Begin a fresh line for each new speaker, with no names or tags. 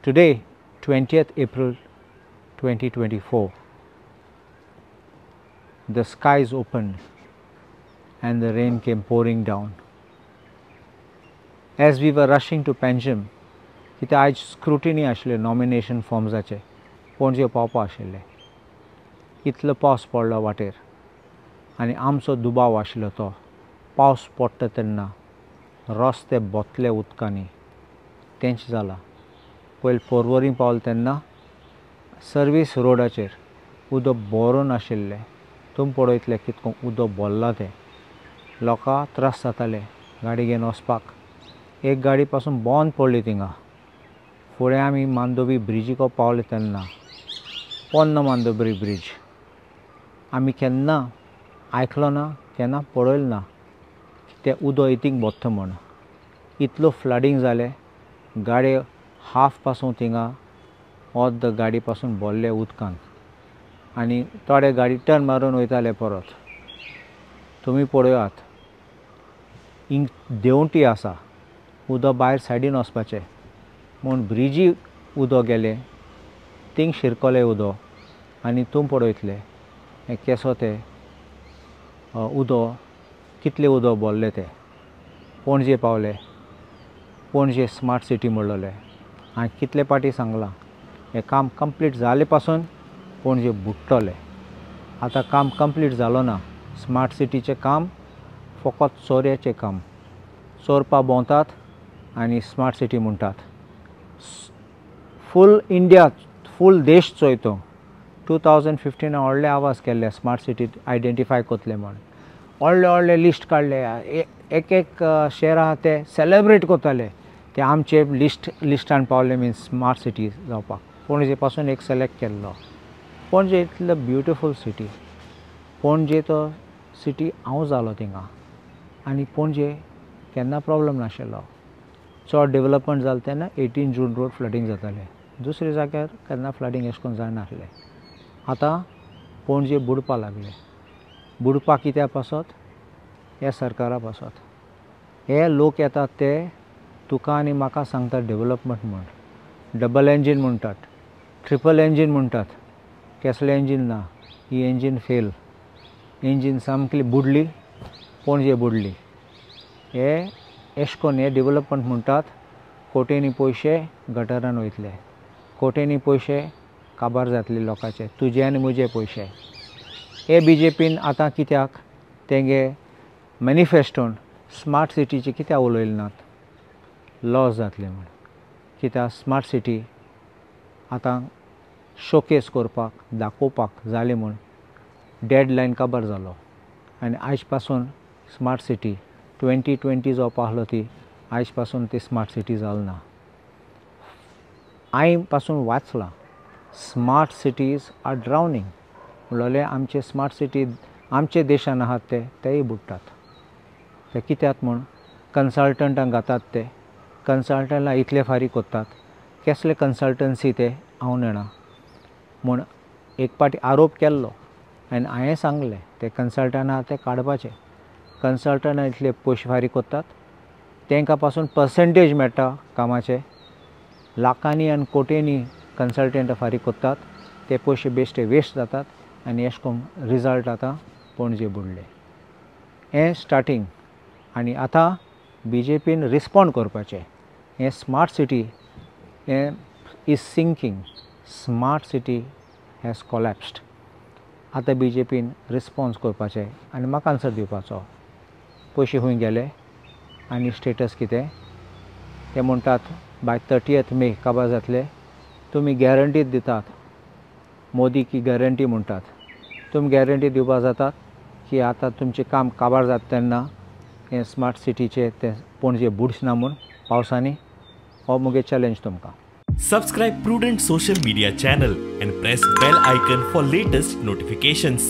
Today 20th April 2024, the skies opened and the rain came pouring down. As we were rushing to Panjim, कित्याक आयज scrutiny आशिल्ले nomination फॉर्म्साचे, Panaji पावपा आशिल्ले. इतलो पावस पडलो वाटेर आनी आमचो दुबाव आशिल्लो तो पावस पडटा तेन्ना रस्ते बोतले उदकांनी. तेंच जालां. पयलीं पोरवरी पावले तेन्ना सर्वीस रोडाचेर उदक भरून आशिल्लें. तुमी पळयतले कितको उदक भरलां तें. लोकांक त्रास जाताले गाडी घेवन वचपाक. एक गाडी पासून बंद पडली थिंगा. फुडें आमी मांडोवी ब्रिजीको पावले तेन्ना पोन्नो मांडोवी ब्रीज आमी केन्ना आयकलो ना, केन्ना पळयलें ना तें उदक इतूंक भरता म्हूण. इतलो फ्लडींग जालें, गाडी हाफ पासून थिंगा अर्द गाडी पासून भरले उदकान आनी थोडे गाडी टर्न मारून वयताले परत. तुमी पळयात, हिंग देंवटी आसा, उदक भायर सायडीन वचपाचें म्हूण ब्रिजी उदक गेलें, थिंग शिरकलें उदक आनी तूं पळयतले हें केसो तें उदक कितलें उदक भरलें तें. पणजे पावले, पणजे स्मार्ट सिटी म्हणलेलें. हांवें कितले पाटी सांगलां, हें काम कंप्लीट जाले पासून पणजे बुडटलें. आतां काम कंप्लीट जालो ना. स्मार्ट सिटीचें काम फकत चोरयाचें काम. चोरपा भोंवतात आनी स्मार्ट सिटी म्हणटात. फूल इंडिया, फूल देश चोयतो. 2015 व्हडले आवाज केल्ले स्मार्ट सिटी आयडेंटिफाय करतले म्हूण. व्हडले व्हडले लिस्ट काडले, एक एक शहर आहा ते सेलेब्रेट करताले ते आमचे लिस्टान पावले मीन्स स्मार्ट सिटी जावपाक. पणजे पासून एक सिलेक्ट केल्लो. पणजे इतलो ब्युटिफूल सिटी, पणजे तो सिटी हांव जालो थिंगा आनी पणजे केन्ना प्रॉब्लम नाशिल्लो. चड डेवलपमेंट जालें तेन्ना 18 जून रोड फ्लडींग जातालें, दुसऱ्या जाग्यार केन्ना फ्लडींग अशें करून जायनासलें. आतां पणजे बुडपा लागलें. बुडपा कित्या पासत? ह्या सरकारा पासत. हे लोक येतात ते तुका आनी म्हाका सांगतात डेवलपमेंट म्हूण, डबल इंजीन म्हणटात, ट्रिपल इंजीन म्हणटात. केसलें इंजीन ना, ही इंजीन फेल, इंजीन सामकी बुडली, पणजे बुडली. हे एश कोन्न हे डेवलपमेंट म्हणटात. कोट्यांनी पयशे गटरान वयतले, कोट्यांनी पयशे काबार जातले लोकांचे, तुजे आनी म्हजे पयशे. हे बी जे पीन आतां कित्याक तेंगे मॅनिफेस्टोन स्मार्ट सिटीचे कित्याक उलयले नात? लॉस जातले म्हूण. कित्याक स्मार्ट सिटी आतां शोकेस करपाक, दाखोवपाक जालें म्हूण डेड लायन काबार जालो. आनी आयज पासून स्मार्ट सिटी 2020 जावपा आसलो ती आयज पासून ती स्मार्ट सिटी जाल ना. हांवें पासून वाचलां स्मार्ट सिटीज are drowning म्हणलें. आमचे स्मार्ट सिटी आमचे देशान आहात ते तेय बुडटात. ते कित्याक म्हूण कन्सल्टंटांक घातात, ते कन्सल्टंटां इतले फारीक करतात. केसले कन्सल्टन्सी ते हांव नेणा म्हूण एक पाटी आरोप केल्लो आनी हांवें सांगलें ते कन्सल्टंट आहा ते काडपाचे. कन्सल्टंटां इतले पयशे फारीक करतात, तांकां पासून पर्संटेज मेळटा कामाचे. लाखांनी आनी कोट्यांनी कन्सल्टंट फारीक करतात, ते पयशे बेश्टे वेस्ट जातात आनी अशें करून रिजल्ट आतां पणजे बुडले. हें स्टार्टींग. आनी आतां बी जे पीन रिस्पोंड करपाचें. हें स्मार्ट सिटी हें is sinking, smart city has collapsed. आतां बी जे पीन रिस्पोन्स करपाचें आनी म्हाका आन्सर दिवपाचो. पयशे खंय गेले आनी स्टेटस कितें? ते म्हणटात बाय 30 मे काबार जातले. तुमी गॅरंटी दितात, मोदी की गॅरंटी म्हणटात. तुमी गॅरंटी दिवपाक जातात की आतां तुमचें काम काबार जाता तेन्ना हें स्मार्ट सिटीचें तें पणजे बुडचना म्हूण पावसांनी. हो मुगे चॅलेंज तुमकां.
Subscribe Prudent social media channel and press bell icon for latest notifications.